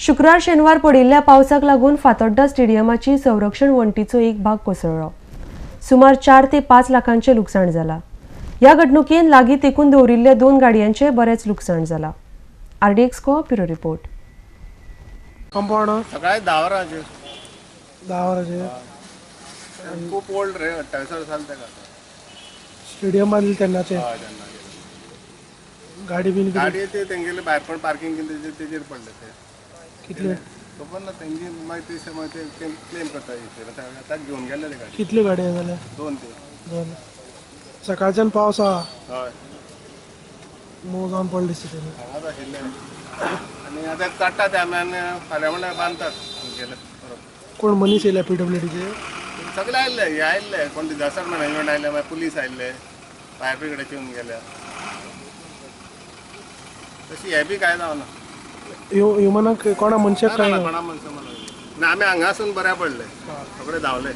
शुक्रार शेनवार पडिल्ल्या पावसाक लागून फातोड्डा स्टेडियमाची संरक्षण वण्टीचो एक भाग कोसळ्ळो. सुमार 4 ते 5 लाखांचे लुकसाण जाला. ह्या घडणुकेन लागीं तेकून दवरिल्ल्या 2 गाडयांचे बरेंच लुकसाण जाला. आरडीएक्स को ब्युरो रिपोर्ट. कंपाऊंड सकाळी 10 वरांचेर. 10 वरांचेर खूब ओल्ड रे, 28 वर्सां तेका. स्टेडियम बांदले तेन्नाचे. हय तेन्ना. गाडी बीन गाडी ते तेंगेले भायर पण पार्किंग केली तेजेर पडले ते. कितले खबर ना तेंगे, मागीर ते मागीर ते क्लेम करता आतां घेवन गेल्ले ते गाडी. कितल्यो गाडयो जाल्या? 2 ते. 2. सकाळच्यान पावस आहा. हय. मोव जावन पडले दिसता तेणी. हांगाच आशिल्ले आनी आतां काडटा ते आमी आनी फाल्यां म्हणल्यार बांदतात गेले. कोण मनीस येयले पीडब्ल्यूडीचे? सगळे आयिल्ले, हे आयिल्ले, कोण डिजास्टर मॅनेजमेंट आयिल्ले, मागीर पुलीस आयिल्ले, फायर ब्रिगेडाचे येवन गेल्या. तशी हे बी कांय जावना. ह्युमनाक कोणा मनशाक काय? कोणा मनशाक ना, आमी हांगासून बऱ्या पडले, सगळे धांवले.